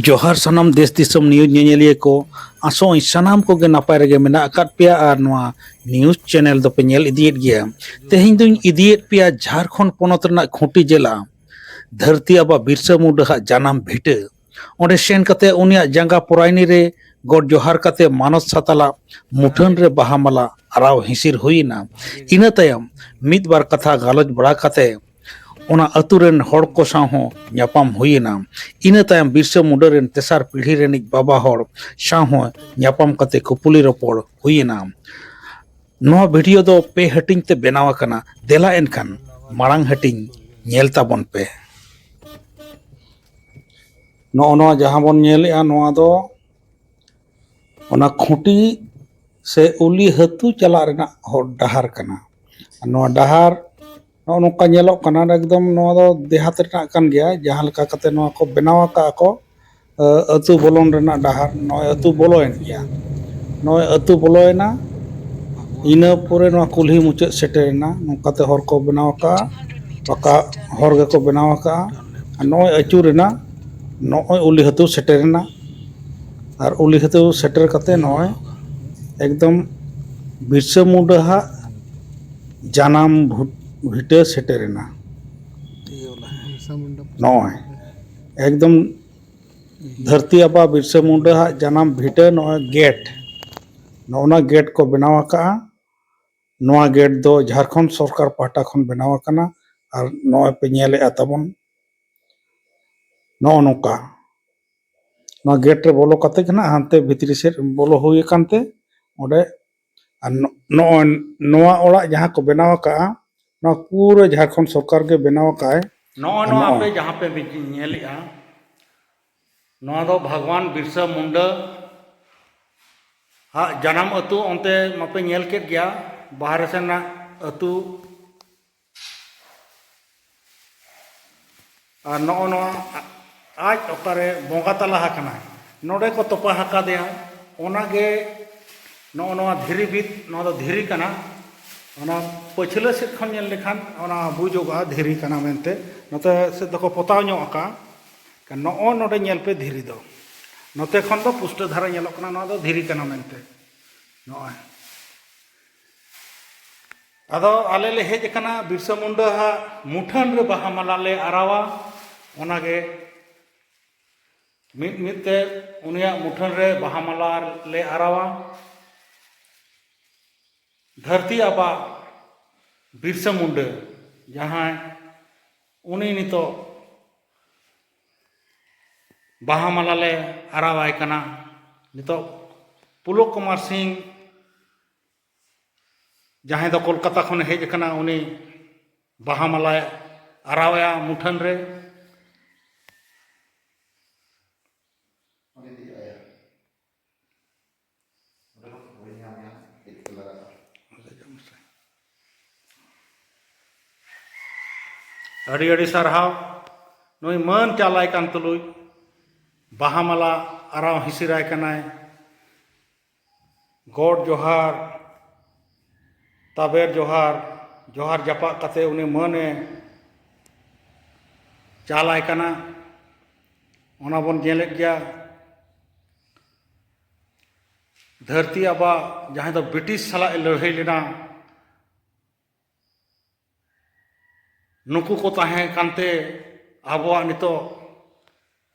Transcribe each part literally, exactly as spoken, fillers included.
ᱡᱚᱦᱟᱨ ᱥᱟᱱᱟᱢ ᱫᱮᱥ ᱫᱤᱥᱚᱢ ᱱᱤᱭᱩᱡᱽ ᱧᱮᱧᱮᱞᱤᱭᱟᱹ ᱠᱚ, ᱟᱥᱚᱜ ᱟᱹᱧ ᱥᱟᱱᱟᱢ ᱠᱚᱜᱮ ᱱᱟᱯᱟᱭ ᱨᱮᱜᱮ ᱢᱮᱱᱟᱜ ᱟᱠᱟᱫ ᱯᱮᱭᱟ ᱟᱨ ᱱᱚᱣᱟ ᱱᱤᱭᱩᱡᱽ ᱪᱮᱱᱮᱞ ᱫᱚᱯᱮ ᱧᱮᱞ ᱤᱫᱤᱭᱮᱫ ᱜᱮᱭᱟ᱾ ᱛᱮᱦᱮᱧ ᱫᱩᱧ ᱤᱫᱤᱭᱮᱫ ᱯᱮᱭᱟ ᱡᱷᱟᱲᱠᱷᱚᱸᱰ ᱯᱚᱱᱚᱛ ᱨᱮᱱᱟᱜ ᱠᱷᱩᱸᱴᱤ ᱡᱮᱞᱟ, ᱫᱷᱟᱹᱨᱛᱤ ᱟᱵᱟ ᱵᱤᱨᱥᱟᱹ ᱢᱩᱱᱰᱟᱹ ᱦᱟᱜ ᱡᱟᱱᱟᱢ ᱵᱷᱤᱴᱟᱹ᱾ ᱚᱸᱰᱮ ᱥᱮᱱ ᱠᱟᱛᱮ ᱩᱱᱤᱭᱟᱜ ᱡᱟᱸᱜᱟ ᱯᱚᱨᱟᱭᱱᱤ ᱨᱮ ᱜᱚᱰ ᱡᱚᱦᱟᱨ ᱠᱟᱛᱮ ᱢᱟᱱᱚᱛ ᱥᱟᱛᱟᱞᱟᱜ ᱢᱩᱴᱷᱟᱹᱱ ᱨᱮ ᱵᱟᱦᱟ ᱢᱟᱞᱟ ᱟᱨᱟᱣ ᱦᱤᱥᱤᱨ ᱦᱩᱭᱮᱱᱟ᱾ ᱤᱱᱟᱹ ᱛᱟᱭᱚᱢ ᱢᱤᱫ ᱵᱟᱨ ᱠᱟᱛᱷᱟ ᱜᱟᱞᱚᱪ ᱵᱟᱲᱟ ᱠᱟᱛᱮ ᱚᱱᱟ ᱟᱹᱛᱩ ᱨᱮᱱ ᱦᱚᱲ ᱠᱚ ᱥᱟᱶ ᱦᱚᱸ ᱧᱟᱯᱟᱢ ᱦᱩᱭᱮᱱᱟ᱾ ᱤᱱᱟᱹ ᱛᱟᱭᱚᱢ ᱵᱤᱨᱥᱟᱹ ᱢᱩᱱᱰᱟᱹ ᱨᱮᱱ ᱛᱮᱥᱟᱨ ᱯᱤᱲᱦᱤ ᱨᱮᱱᱤᱡ ᱵᱟᱵᱟ ᱦᱚᱲ ᱥᱟᱶ ᱦᱚᱸ ᱧᱟᱯᱟᱢ ᱠᱟᱛᱮ ᱠᱩᱯᱩᱞᱤ ᱨᱚᱯᱚᱲ ᱦᱩᱭᱮᱱᱟ᱾ ᱱᱚᱣᱟ ᱵᱷᱤᱰᱤᱭᱳ ᱫᱚ ᱯᱮ ᱦᱟᱹᱴᱤᱧ ᱛᱮ ᱵᱮᱱᱟᱣ ᱟᱠᱟᱱᱟ᱾ ᱫᱮᱞᱟ ᱮᱱᱠᱷᱟᱱ ᱢᱟᱲᱟᱝ ᱦᱟᱹᱴᱤᱧ ᱧᱮᱞ ᱛᱟᱵᱚᱱ ᱯᱮ᱾ ᱱᱚᱜᱼᱚ ᱱᱚᱣᱟ ᱡᱟᱦᱟᱸ ᱵᱚᱱ ᱧᱮᱞᱮᱜᱼᱟ, ᱱᱚᱣᱟ ᱫᱚ ᱚᱱᱟ ᱠᱷᱩᱸᱴᱤ ᱥᱮ ᱩᱞᱤ ᱦᱟᱹᱛᱩ ᱪᱟᱞᱟᱜ ᱨᱮᱱᱟᱜ ᱦᱚᱨ ᱰᱟᱦᱟᱨ ᱠᱟᱱᱟ᱾ ᱱᱚᱣᱟ ᱰᱟᱦᱟᱨ ᱱᱚᱜᱼᱚ ᱱᱚᱝᱠᱟ ᱧᱮᱞᱚᱜ ᱠᱟᱱᱟ, ᱮᱠᱫᱚᱢ ᱱᱚᱣᱟ ᱫᱚ ᱫᱮᱦᱟᱛ ᱨᱮᱱᱟᱜ ᱠᱟᱱ ᱜᱮᱭᱟ᱾ ᱡᱟᱦᱟᱸ ᱞᱮᱠᱟ ᱠᱟᱛᱮ ᱱᱚᱣᱟ ᱠᱚ ᱵᱮᱱᱟᱣ ᱟᱠᱟᱫᱼᱟ ᱠᱚ, ᱟᱹ, ᱟᱹᱛᱩ ᱵᱚᱞᱚᱱ ᱨᱮᱱᱟᱜ ᱰᱟᱦᱟᱨ, ᱱᱚᱜᱼᱚᱭ ᱟᱹᱛᱩ ᱵᱚᱞᱚᱭᱮᱱ ᱜᱮᱭᱟ᱾ ᱱᱚᱜᱼᱚᱭ ᱟᱹᱛᱩ ᱵᱚᱞᱚᱭᱮᱱᱟ, ᱤᱱᱟᱹ ᱯᱚᱨᱮ ᱱᱚᱣᱟ ᱠᱩᱞᱦᱤ ᱢᱩᱪᱟᱹᱫ ᱥᱮᱴᱮᱨᱮᱱᱟ᱾ ᱱᱚᱝᱠᱟᱛᱮ ᱦᱚᱨ ᱠᱚ ᱵᱮᱱᱟᱣ ᱟᱠᱟᱫᱼᱟ, ᱯᱟᱠᱟ ᱦᱚᱨ ᱜᱮᱠᱚ ᱵᱮᱱᱟᱣ ᱟᱠᱟᱫᱼᱟ᱾ ᱟᱨ ᱱᱚᱜᱼᱚᱭ ᱟᱹᱪᱩᱨᱮᱱᱟ, ᱱᱚᱜᱼᱚᱭ ᱩᱞᱤ ᱦᱟᱹᱛᱩ ᱥᱮᱴᱮᱨᱮᱱᱟ᱾ ᱟᱨ ᱩᱞᱤ ᱦᱟᱹᱛᱩ ᱥᱮᱴᱮᱨ ᱠᱟᱛᱮ ᱱᱚᱜᱼᱚᱭ ᱮᱠᱫᱚᱢ ᱵᱤᱨᱥᱟᱹ ᱢᱩᱱᱰᱟᱹ ᱦᱟᱜ ᱡᱟᱱᱟᱢ ᱵᱷᱩ-, ᱵᱷᱤᱴᱟᱹ ᱥᱮᱴᱮᱨᱮᱱᱟ᱾ ᱱᱚᱜᱼᱚᱭ ᱮᱠᱫᱚᱢ ᱫᱷᱟᱹᱨᱛᱤ ᱟᱵᱟ ᱵᱤᱨᱥᱟᱹ ᱢᱩᱱᱰᱟᱹ ᱦᱟᱜ ᱡᱟᱱᱟᱢ ᱵᱷᱤᱴᱟᱹ, ᱱᱚᱜᱼᱚᱭ ᱜᱮᱴ, ᱱᱚᱜᱼᱚ ᱱᱟ ᱜᱮᱴ ᱠᱚ ᱵᱮᱱᱟᱣ ᱟᱠᱟᱫᱼᱟ᱾ ᱱᱚᱣᱟ ᱜᱮᱴ ᱫᱚ ᱡᱷᱟᱲᱠᱷᱚᱸᱰ ᱥᱚᱨᱠᱟᱨ ᱯᱟᱦᱴᱟ ᱠᱷᱚᱱ ᱵᱮᱱᱟᱣ ᱟᱠᱟᱱᱟ᱾ ᱟᱨ ᱱᱚᱜᱼᱚᱭ ᱯᱮ ᱧᱮᱞᱮᱫᱼᱟ ᱛᱟᱵᱚᱱ, ᱱᱚᱜᱼᱚ ᱱᱚᱝᱠᱟ ᱱᱚᱣᱟ ᱜᱮᱴ ᱨᱮ ᱵᱚᱞᱚ ᱠᱟᱛᱮ ᱜᱮ ᱱᱟᱜ ᱦᱟᱱᱛᱮ ᱵᱷᱤᱛᱨᱤ ᱥᱮᱫ ᱵᱚᱞᱚ ᱦᱩᱭ ᱟᱠᱟᱱ ᱛᱮ ᱚᱸᱰᱮ, ᱟᱨ ᱱᱚ-, ᱱᱚᱜᱼᱚᱭ ᱱᱚᱣᱟ ᱚᱲᱟᱜ ᱡᱟᱦᱟᱸ ᱠᱚ ᱵᱮᱱᱟᱣ ᱟᱠᱟᱫᱼᱟ, ᱱᱚᱣᱟ ᱯᱩᱨᱟᱹ ᱡᱷᱟᱲᱠᱷᱚᱸᱰ ᱥᱚᱨᱠᱟᱨ ᱜᱮ ᱵᱮᱱᱟᱣ ᱟᱠᱟᱫᱼᱟᱭ᱾ ᱱᱚᱜᱼᱚᱭ ᱟᱨ ᱱᱚᱣᱟ ᱱᱚᱜᱼᱚᱭ ᱟᱯᱮ ᱡᱟᱦᱟᱸ ᱯᱮ ᱵᱤᱡ-, ᱧᱮᱞᱮᱫᱼᱟ, ᱱᱚᱣᱟ ᱫᱚ ᱵᱷᱟᱜᱽᱣᱟᱱ ᱵᱤᱨᱥᱟ ᱢᱩᱱᱰᱟ ᱦᱟᱜ ᱡᱟᱱᱟᱢ ᱟᱹᱛᱩ᱾ ᱚᱱᱛᱮ ᱢᱟᱯᱮ ᱧᱮᱞ ᱠᱮᱫ ᱜᱮᱭᱟ, ᱵᱟᱦᱨᱮ ᱥᱮᱱᱟᱜ ᱟᱹᱛᱩ᱾ ᱟᱨ ᱱᱚᱜᱼᱚ ᱱᱚᱣᱟ ᱟᱡ ᱚᱠᱟᱨᱮ ᱵᱚᱸᱜᱟ ᱛᱟᱞᱟ ᱟᱠᱟᱱᱟᱭ, ᱱᱚᱰᱮ ᱠᱚ ᱛᱚᱯᱟ ᱟᱠᱟᱫᱮᱭᱟ᱾ ᱚᱱᱟᱜᱮ ᱱᱚᱜᱼᱚ ᱱᱚᱣᱟ ᱫᱷᱤᱨᱤ ᱵᱤᱫ, ᱱᱚᱣᱟ ᱫᱚ ᱫᱷᱤᱨᱤ ᱠᱟᱱᱟ᱾ ᱚᱱᱟ ᱯᱟᱹᱪᱷᱞᱟᱹ ᱥᱮᱫ ᱠᱷᱚᱱ ᱧᱮᱞ ᱞᱮᱠᱷᱟᱱ ᱚᱱᱟ ᱵᱩᱡᱚᱜᱼᱟ ᱫᱷᱤᱨᱤ ᱠᱟᱱᱟ ᱢᱮᱱᱛᱮ᱾ ᱱᱚᱛᱮ ᱥᱮᱫ ᱫᱚᱠᱚ ᱯᱚᱛᱟᱣ ᱧᱚᱜ ᱟᱠᱟᱫᱼᱟ᱾ ᱱᱚᱜᱼᱚ ᱱᱚᱰᱮ ᱧᱮᱞ ᱯᱮ ᱫᱷᱤᱨᱤ ᱫᱚ᱾ ᱱᱚᱛᱮ ᱠᱷᱚᱱ ᱫᱚ ᱯᱩᱥᱴᱟᱹ ᱫᱷᱟᱨᱟ ᱧᱮᱞᱚᱜ ᱠᱟᱱᱟ ᱱᱚᱣᱟ ᱫᱚ ᱫᱷᱤᱨᱤ ᱠᱟᱱᱟ ᱢᱮᱱᱛᱮ᱾ ᱱᱚᱜᱼᱚᱭ᱾ ᱟᱫᱚ ᱟᱞᱮ ᱞᱮ ᱦᱮᱡ ᱟᱠᱟᱱᱟ ᱵᱤᱨᱥᱟ ᱢᱩᱱᱰᱟᱹ ᱦᱟᱜ ᱢᱩᱴᱷᱟᱹᱱ ᱨᱮ ᱵᱟᱦᱟ ᱢᱟᱞᱟ ᱞᱮ ᱟᱨᱟᱣᱟ᱾ ᱚᱱᱟᱜᱮ ᱢᱤᱫ ᱢᱤᱫ ᱛᱮ ᱩᱱᱤᱭᱟᱜ ᱢᱩᱴᱷᱟᱹᱱ ᱨᱮ ᱵᱟᱦᱟ ᱢᱟᱞᱟ ᱞᱮ ᱟᱨᱟᱣᱟ᱾ ᱫᱷᱟᱹᱨᱛᱤ ᱟᱵᱟ ᱵᱤᱨᱥᱟ ᱢᱩᱱᱰᱟᱹ ᱡᱟᱦᱟᱸᱭ, ᱩᱱᱤ ᱱᱤᱛᱚᱜ ᱵᱟᱦᱟ ᱢᱟᱞᱟ ᱞᱮ ᱟᱨᱟᱣᱟᱭ ᱠᱟᱱᱟ᱾ ᱱᱤᱛᱚᱜ ᱯᱩᱞᱚᱠ ᱠᱩᱢᱟᱨ ᱥᱤᱝ, ᱡᱟᱦᱟᱸᱭ ᱫᱚ ᱠᱳᱞᱠᱟᱛᱟ ᱠᱷᱚᱱᱮ ᱦᱮᱡ ᱟᱠᱟᱱᱟ, ᱩᱱᱤ ᱵᱟᱦᱟ ᱢᱟᱞᱟᱭ ᱟᱨᱟᱣᱟᱭᱟ ᱢᱩᱴᱷᱟᱹᱱ ᱨᱮ᱾ ᱟᱹᱰᱤ ᱟᱹᱰᱤ ᱥᱟᱨᱦᱟᱣ᱾ ᱱᱩᱭ ᱢᱟᱹᱱ ᱪᱟᱞᱟᱭ ᱠᱟᱱ ᱛᱩᱞᱩᱡ ᱵᱟᱦᱟ ᱢᱟᱞᱟ ᱟᱨᱟᱣ ᱦᱤᱥᱤᱨᱟᱭ ᱠᱟᱱᱟᱭ᱾ ᱜᱚᱰ ᱡᱚᱦᱟᱨ, ᱛᱟᱵᱮᱨ ᱡᱚᱦᱟᱨ, ᱡᱚᱦᱟᱨ ᱡᱟᱯᱟᱜ ᱠᱟᱛᱮ ᱩᱱᱤ ᱢᱟᱹᱱᱮ ᱪᱟᱞᱟᱭ ᱠᱟᱱᱟ᱾ ᱚᱱᱟ ᱵᱚᱱ ᱧᱮᱞᱮᱫ ᱜᱮᱭᱟ᱾ ᱫᱷᱟᱹᱨᱛᱤ ᱟᱵᱟ ᱡᱟᱦᱟᱸᱭ ᱫᱚ ᱵᱨᱤᱴᱤᱥ ᱥᱟᱞᱟᱜ ᱮ ᱞᱟᱹᱲᱦᱟᱹᱭ ᱞᱮᱱᱟ, ᱱᱩᱠᱩ ᱠᱚ ᱛᱟᱦᱮᱸ ᱠᱟᱱᱛᱮ ᱟᱵᱚᱣᱟᱜ ᱱᱤᱛᱚᱜ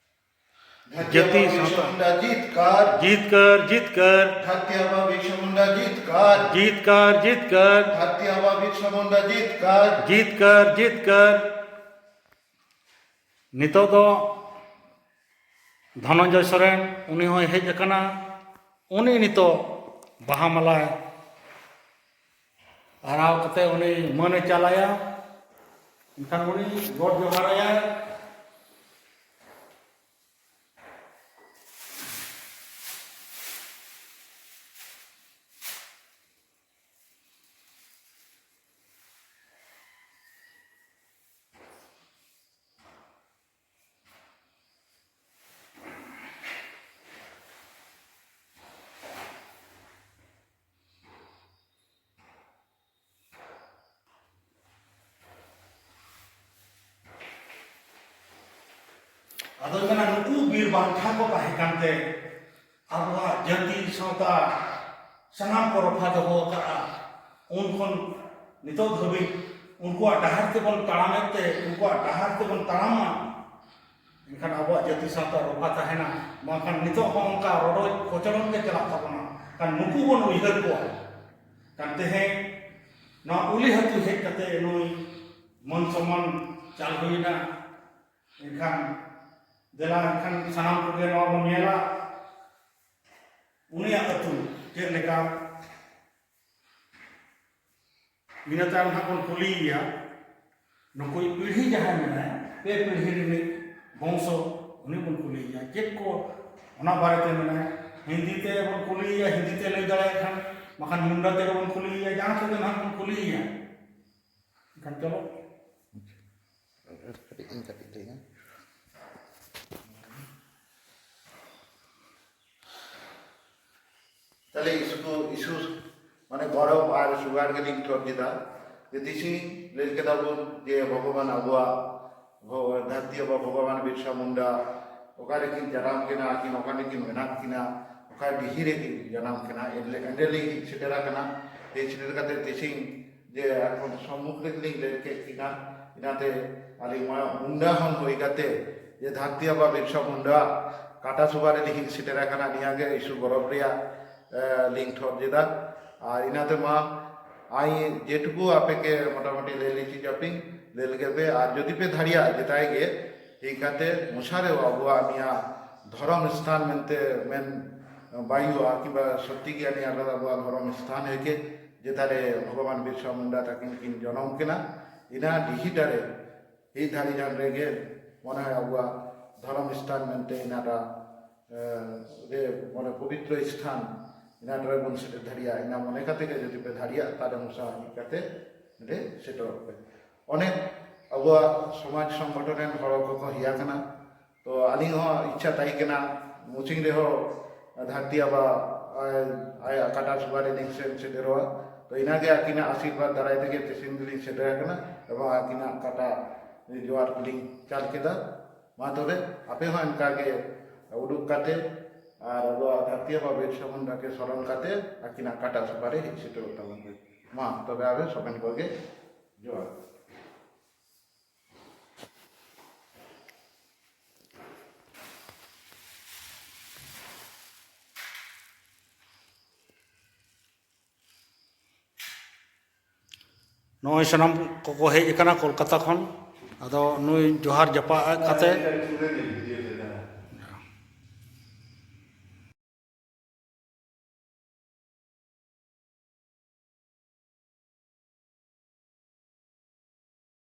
ᱡᱟᱹᱛᱤ ᱥᱟᱶᱛᱟ ᱫᱷᱟᱹᱨᱛᱤ ᱟᱵᱟ ᱵᱤᱨᱥᱟ ᱢᱩᱱᱰᱟ ᱡᱤᱛᱠᱟᱹᱨ᱾ ᱡᱤᱛᱠᱟᱹᱨ, ᱡᱤᱛᱠᱟᱹᱨ᱾ ᱫᱷᱟᱹᱨᱛᱤ ᱟᱵᱟ ᱵᱤᱨᱥᱟ ᱢᱩᱱᱰᱟ ᱡᱤᱛᱠᱟᱹᱨ᱾ ᱡᱤᱛᱠᱟᱹᱨ, ᱡᱤᱛᱠᱟᱹᱨ᱾ ᱫᱷᱟᱹᱨᱛᱤ ᱟᱵᱟ ᱵᱤᱨᱥᱟ ᱢᱩᱱᱰᱟ ᱡᱤᱛᱠᱟᱹᱨ᱾ ᱡᱤᱛᱠᱟᱹᱨ, ᱡᱤᱛᱠᱟᱹᱨ᱾ ᱱᱤᱛᱚᱜ ᱫᱚ ᱫᱷᱚᱱᱚᱱᱡᱚᱭ ᱥᱚᱨᱮᱱ, ᱩᱱᱤ ᱦᱚᱸᱭ ᱦᱮᱡ ᱟᱠᱟᱱᱟ᱾ ᱩᱱᱤ ᱱᱤᱛᱚᱜ ᱵᱟᱦᱟ ᱢᱟᱞᱟᱭ ᱟᱨᱟᱣ ᱠᱟᱛᱮ ᱩᱱᱤ ᱢᱟᱹᱱᱮ ᱪᱟᱞᱟᱭᱟ᱾ ᱮᱱᱠᱷᱟᱱ ᱩᱱᱤ ᱜᱚᱰ ᱡᱚᱦᱟᱨᱟᱭᱟᱭ᱾ ᱟᱫᱚ ᱢᱮᱱᱟ, ᱱᱩᱠᱩ ᱵᱤᱨ ᱵᱟᱱᱴᱟ ᱠᱚ ᱛᱟᱦᱮᱸ ᱠᱟᱱᱛᱮ ᱟᱵᱚᱣᱟᱜ ᱡᱟᱹᱛᱤ ᱥᱟᱶᱛᱟ ᱥᱟᱱᱟᱢ ᱠᱚ ᱨᱚᱯᱷᱟ ᱫᱚᱦᱚ ᱟᱠᱟᱫᱼᱟ᱾ ᱩᱱ ᱠᱷᱚᱱ ᱱᱤᱛᱚᱜ ᱫᱷᱟᱹᱵᱤᱡ ᱩᱱᱠᱩᱣᱟᱜ ᱰᱟᱦᱟᱨ ᱛᱮᱵᱚᱱ ᱛᱟᱲᱟᱢᱮᱫ ᱛᱮ, ᱩᱱᱠᱩᱣᱟᱜ ᱰᱟᱦᱟᱨ ᱛᱮᱵᱚᱱ ᱛᱟᱲᱟᱢᱟ, ᱮᱱᱠᱷᱟᱱ ᱟᱵᱚᱣᱟᱜ ᱡᱟᱹᱛᱤ ᱥᱟᱶᱛᱟ ᱨᱚᱯᱷᱟ ᱛᱟᱦᱮᱱᱟ᱾ ᱵᱟᱝᱠᱷᱟᱱ ᱱᱤᱛᱚᱜ ᱦᱚᱸ ᱚᱱᱠᱟ ᱨᱚᱰᱚᱡ ᱠᱚᱪᱞᱚᱱ ᱜᱮ ᱪᱟᱞᱟᱜ ᱛᱟᱵᱚᱱᱟ᱾ ᱠᱷᱟᱱ ᱱᱩᱠᱩ ᱵᱚᱱ ᱩᱭᱦᱟᱹᱨ ᱠᱚᱣᱟ᱾ ᱠᱷᱟᱱ ᱛᱮᱦᱮᱧ ᱱᱚᱣᱟ ᱩᱞᱤ ᱦᱟᱹᱛᱩ ᱦᱮᱡ ᱠᱟᱛᱮ ᱱᱩᱭ ᱢᱟᱹᱱ ᱥᱚᱢᱢᱟᱱ ᱪᱟᱞ ᱦᱩᱭᱮᱱᱟ᱾ ᱮᱱᱠᱷᱟᱱ ᱫᱮᱞᱟ ᱮᱱᱠᱷᱟᱱ ᱥᱟᱱᱟᱢ ᱠᱚᱜᱮ ᱱᱚᱣᱟ ᱵᱚᱱ ᱧᱮᱞᱟ, ᱩᱱᱤᱭᱟᱜ ᱟᱹᱛᱩ ᱪᱮᱫ ᱞᱮᱠᱟ᱾ ᱤᱱᱟᱹ ᱛᱟᱭᱚᱢ ᱱᱟᱦᱟᱜ ᱵᱚᱱ ᱠᱩᱞᱤᱭᱮᱭᱟ, ᱱᱩᱠᱩ ᱯᱤᱲᱦᱤ ᱡᱟᱦᱟᱸᱭ ᱢᱮᱱᱟᱭᱟ, ᱯᱮ ᱯᱤᱲᱦᱤ ᱨᱤᱱᱤᱡ ᱵᱚᱝᱥᱚ, ᱩᱱᱤ ᱵᱚᱱ ᱠᱩᱞᱤᱭᱮᱭᱟ ᱪᱮᱫ ᱠᱚ ᱚᱱᱟ ᱵᱟᱨᱮᱛᱮ ᱢᱮᱱᱟᱭᱟ᱾ ᱦᱤᱱᱫᱤ ᱛᱮ ᱵᱚᱱ ᱠᱩᱞᱤᱭᱮᱭᱟ, ᱦᱤᱱᱫᱤ ᱛᱮ ᱞᱟᱹᱭ ᱫᱟᱲᱮᱭᱟᱜ ᱠᱷᱟᱱ, ᱵᱟᱠᱷᱟᱱ ᱢᱩᱱᱰᱟ ᱛᱮᱜᱮ ᱵᱚᱱ ᱠᱩᱞᱤᱭᱮᱭᱟ, ᱡᱟᱦᱟᱸ ᱛᱮᱜᱮ ᱱᱟᱦᱟᱜ ᱵᱚᱱ ᱠᱩᱞᱤᱭᱮᱭᱟ᱾ ᱮᱱᱠᱷᱟᱱ ᱪᱚᱞᱚ᱾ ᱠᱟᱹᱴᱤᱡ ᱤᱧ ᱠᱟᱹᱴᱤᱡ ᱞᱟᱹᱭᱟ᱾ ᱛᱟᱦᱞᱮ ᱤᱥᱩ ᱠᱚ, ᱤᱥᱩ ᱢᱟᱱᱮ ᱜᱚᱨᱚᱵ ᱟᱨ ᱥᱩᱜᱟᱨ ᱜᱮᱞᱤᱧ ᱴᱷᱚᱠ ᱠᱮᱫᱟ᱾ ᱡᱮ ᱛᱤᱥᱤᱧ ᱞᱟᱹᱭ ᱠᱮᱫᱟ ᱵᱚᱱ ᱡᱮ ᱵᱷᱚᱜᱚᱵᱟᱱ ᱟᱵᱚᱣᱟᱜ ᱵᱷᱚ-, ᱫᱷᱟᱹᱨᱛᱤ ᱟᱵᱚ ᱵᱷᱚᱜᱚᱵᱟᱱ ᱵᱤᱨᱥᱟ ᱢᱩᱱᱰᱟ ᱚᱠᱟ ᱨᱮᱠᱤᱱ ᱡᱟᱱᱟᱢ ᱠᱮᱱᱟ, ᱟᱹᱠᱤᱱ ᱚᱠᱟ ᱨᱮᱠᱤᱱ ᱢᱮᱱᱟᱜ ᱠᱤᱱᱟ, ᱚᱠᱟ ᱰᱤᱦᱤ ᱨᱮᱠᱤᱱ ᱡᱟᱱᱟᱢ ᱠᱮᱱᱟ, ᱮᱸᱰᱮ, ᱮᱸᱰᱮ ᱞᱤᱧ ᱥᱮᱴᱮᱨ ᱟᱠᱟᱱᱟ᱾ ᱦᱮᱡ ᱥᱮᱴᱮᱨ ᱠᱟᱛᱮ ᱛᱤᱥᱤᱧ ᱡᱮ ᱟᱨ ᱥᱚᱢᱢᱩᱠᱷ ᱨᱮᱞᱤᱧ ᱞᱟᱹᱭ ᱠᱮᱫ ᱠᱤᱱᱟ, ᱤᱱᱟᱛᱮ ᱟᱹᱞᱤᱧ ᱢᱟ ᱢᱩᱱᱰᱟ ᱦᱚᱱ ᱦᱩᱭ ᱠᱟᱛᱮ ᱡᱮ ᱫᱷᱟᱹᱨᱛᱤ ᱟᱵᱟ ᱵᱤᱨᱥᱟ ᱢᱩᱱᱰᱟ ᱠᱟᱴᱟ ᱥᱚᱵᱷᱟ ᱨᱮ ᱞᱤᱧ ᱥᱮᱴᱮᱨ ᱟᱠᱟᱱᱟ, ᱱᱤᱭᱟᱹ ᱜᱮ ᱤᱥᱩ ᱜᱚᱨᱚᱵ ᱨᱮᱭᱟᱜ, ᱮ, ᱞᱤᱧ ᱴᱷᱚᱠ ᱡᱮᱫᱟ᱾ ᱟᱨ ᱤᱱᱟᱛᱮ ᱢᱟ ᱟᱭ ᱡᱮᱴᱩᱠᱩ ᱟᱯᱮ ᱠᱮ ᱢᱚᱴᱟᱢᱩᱴᱤ ᱞᱟᱹᱭ ᱞᱤᱪᱤ ᱡᱟᱯᱤᱝ ᱞᱟᱹᱭ ᱞᱮᱜᱮ ᱯᱮ, ᱟᱨ ᱡᱩᱫᱤ ᱯᱮ ᱫᱷᱟᱲᱤᱭᱟᱜ ᱡᱮᱛᱟᱭ ᱜᱮ ᱦᱮᱡ ᱠᱟᱛᱮ ᱢᱚᱥᱟ ᱨᱮ ᱟᱵᱚᱣᱟᱜ ᱱᱤᱭᱟᱹ ᱫᱷᱚᱨᱚᱢ ᱥᱛᱷᱟᱱ ᱢᱮᱱᱛᱮ ᱢᱮᱱ ᱵᱟᱭ ᱦᱩᱭᱩᱜᱼᱟ, ᱠᱤᱝᱵᱟ ᱥᱚᱛᱤ ᱜᱮ ᱱᱤᱭᱟᱹ ᱟᱵᱚᱣᱟᱜ ᱫᱷᱚᱨᱚᱢ ᱥᱛᱷᱟᱱ ᱦᱮᱡ ᱡᱮᱛᱟᱨᱮ ᱵᱷᱚᱜᱚᱵᱟᱱ ᱵᱤᱨᱥᱟ ᱢᱩᱱᱰᱟ ᱛᱟᱹᱠᱤᱱ ᱠᱤᱱ ᱡᱚᱱᱚᱢ ᱠᱤᱱᱟ, ᱤᱱᱟ ᱰᱤᱦᱤᱴᱟ ᱨᱮ ᱦᱮᱡ ᱫᱷᱟᱲᱤ ᱡᱟᱱ ᱨᱮᱜᱮ ᱢᱚᱱᱮ ᱦᱚᱭ ᱟᱵᱚᱣᱟᱜ ᱫᱷᱚᱨᱚᱢ ᱥᱛᱷᱟᱱ ᱢᱮᱱᱛᱮ ᱤᱱᱟᱴᱟ, ᱮ, ᱨᱮ ᱢᱟᱱᱮ ᱯᱚᱵᱤᱛᱨᱚ ᱥᱛᱷᱟᱱ ᱤᱱᱟᱴᱟ ᱨᱮᱵᱚᱱ ᱥᱮᱴᱮᱨ ᱫᱟᱲᱮᱭᱟᱜᱼᱟ᱾ ᱤᱱᱟ ᱢᱚᱱᱮ ᱠᱟᱛᱮ ᱜᱮ ᱡᱩᱫᱤ ᱯᱮ ᱫᱟᱲᱮᱭᱟᱜ ᱛᱟᱦᱞᱮ ᱢᱚᱥᱟ ᱦᱮᱡ ᱠᱟᱛᱮ ᱚᱸᱰᱮ ᱥᱮᱴᱮᱨᱚᱜ ᱯᱮ᱾ ᱚᱱᱮ ᱟᱵᱚᱣᱟᱜ ᱥᱚᱢᱟᱡᱽ ᱥᱚᱝᱜᱚᱴᱷᱚᱱ ᱨᱮᱱ ᱦᱚᱲ ᱠᱚᱠᱚ ᱦᱮᱡ ᱟᱠᱟᱱᱟ᱾ ᱛᱚ ᱟᱹᱞᱤᱧ ᱦᱚᱸ ᱤᱪᱪᱷᱟ ᱛᱟᱦᱮᱸ ᱠᱟᱱᱟ ᱢᱩᱪᱤᱝ ᱨᱮᱦᱚᱸ ᱫᱷᱟᱹᱨᱛᱤ ᱟᱵᱟ ᱟᱭ, ᱟᱭᱟᱜ ᱠᱟᱴᱟ ᱥᱚᱵᱷᱟ ᱨᱮ ᱞᱤᱧ ᱥᱮᱱ ᱥᱮᱴᱮᱨᱚᱜᱼᱟ᱾ ᱛᱚ ᱤᱱᱟᱜᱮ ᱟᱹᱠᱤᱱᱟᱜ ᱟᱥᱤᱨᱵᱟᱫᱽ ᱫᱟᱨᱟᱭ ᱛᱮᱜᱮ ᱛᱮᱦᱮᱧ ᱫᱚᱞᱤᱧ ᱥᱮᱴᱮᱨ ᱟᱠᱟᱱᱟ ᱮᱵᱚᱝ ᱟᱹᱠᱤᱱᱟᱜ ᱠᱟᱴᱟ ᱡᱚᱦᱟᱨ ᱠᱚᱞᱤᱧ ᱪᱟᱞ ᱠᱮᱫᱟ᱾ ᱢᱟ ᱛᱚᱵᱮ ᱟᱯᱮ ᱦᱚᱸ ᱚᱱᱠᱟ ᱜᱮ ᱩᱰᱩᱠ ᱠᱟᱛᱮ ᱟᱨ ᱟᱵᱚᱣᱟᱜ ᱫᱷᱟᱹᱨᱛᱤ ᱟᱵᱟ ᱵᱤᱨᱥᱟ ᱢᱩᱱᱰᱟ ᱜᱮ ᱥᱚᱨᱚᱱ ᱠᱟᱛᱮ ᱟᱹᱠᱤᱱᱟᱜ ᱠᱟᱴᱟ ᱥᱚᱵᱷᱟ ᱨᱮ ᱦᱮᱡ ᱥᱮᱴᱮᱨᱚᱜ ᱛᱟᱵᱚᱱ ᱯᱮ᱾ ᱢᱟ ᱛᱚᱵᱮ ᱟᱵᱮ ᱥᱚᱵᱮᱱ ᱠᱚᱜᱮ ᱡᱚᱦᱟᱨ᱾ ᱱᱚᱜᱼᱚᱭ ᱥᱟᱱᱟᱢ ᱠᱚᱠᱚ ᱦᱮᱡ ᱟᱠᱟᱱᱟ ᱠᱳᱞᱠᱟᱛᱟ ᱠᱷᱚᱱ᱾ ᱟᱫᱚ ᱱᱩᱭ ᱡᱚᱦᱟᱨ ᱡᱟᱯᱟᱜ ᱠᱟᱛᱮ